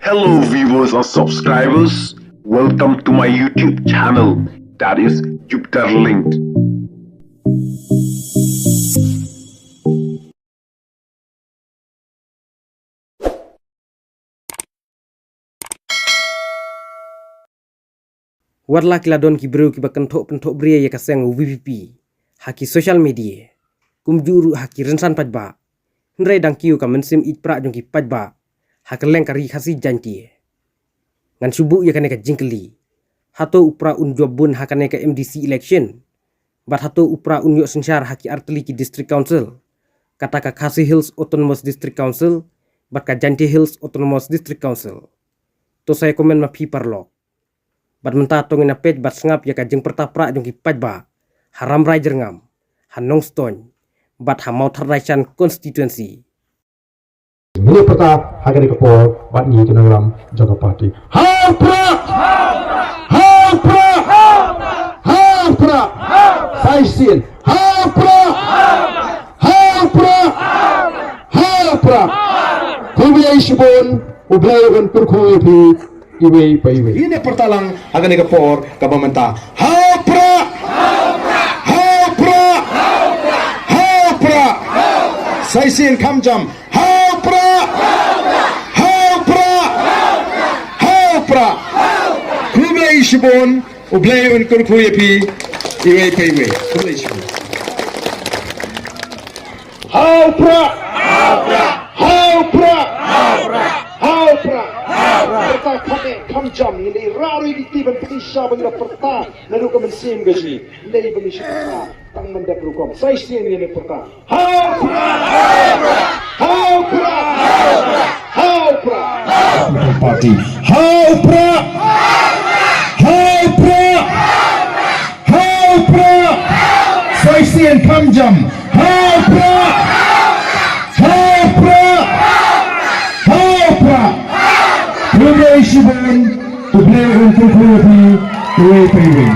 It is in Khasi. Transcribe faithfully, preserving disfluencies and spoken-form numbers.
Hello, viewers and subscribers. Welcome to my YouTube channel, that is Jupiter Linked. Wat la ki la don ki briew kiba kynthoh pynthoh bria ïa ka seng U V P P ha ki social media, kumjuh ruh ha ki rynsan paidbah, hynrei dang kiew ka mynsiem ïeit prah jong ki paidbah ha kylleng ka ri Khasi Jaintia. Ngan shu buh ïa kane ka jingkylli: hato u Prah un jop bun ha kane ka M D C election? Bad hato u Prah un ïoh synshar ha ki artylli ki District Council, kata ka Khasi Hills Autonomous District Council bad ka Jaintia Hills Autonomous District Council? To sa ïa comment ma phi paralok. Bad mynta to ngin ïa peit bad sngap ïa ka jingpyrta prah jong ki paidbah ha Rambrai Jyrngam, ha Nongstoiñ bad ha Mawthadraishan constituency. Ngi pyrta ha kane ka por bad ngi ki nongïalam jong ka party. Ha u Prah! Ha u Prah! Ha u Prah! Sa shisien. Ha u Prah! Ha u Prah! Ha u Prah! Khublei shibun, U Blei un kyrkhu ïa phi iwei pa iwei. Ngin ïa pyrta lang ha kane ka por kaba mynta. Ha u Prah! Ha u Prah! Ha u Prah! Sa shisien kham jam. Ha u Prah! Ha u Prah! Ha u Prah! Khublei shibun, U Blei un kyrkhu ïa phi iwei pa iwei. Khublei shibun. Ha u Prah! Ha u Prah! Ha u Prah! Pyrta kham eh, kham jam, ngin ïa rah ruh ïa ki kti ban pyni sha ba ngi la pyrta naduh ka mynsiem ka jong ngi. Ngin ïa ban ïa pyrta tang man dep rukom. Sa shisien ngin ïa pyrta. Ha u Prah! Ha u Prah! Ha u Prah! Party. Ha u Prah! Ha u Prah! Ha u Prah! Sa shisien kham jam. Ha u Prah! Ha u Prah! Ha u Prah! Khublei shibun, U Blei un kyrkhu ïa phi iwei pa iwei.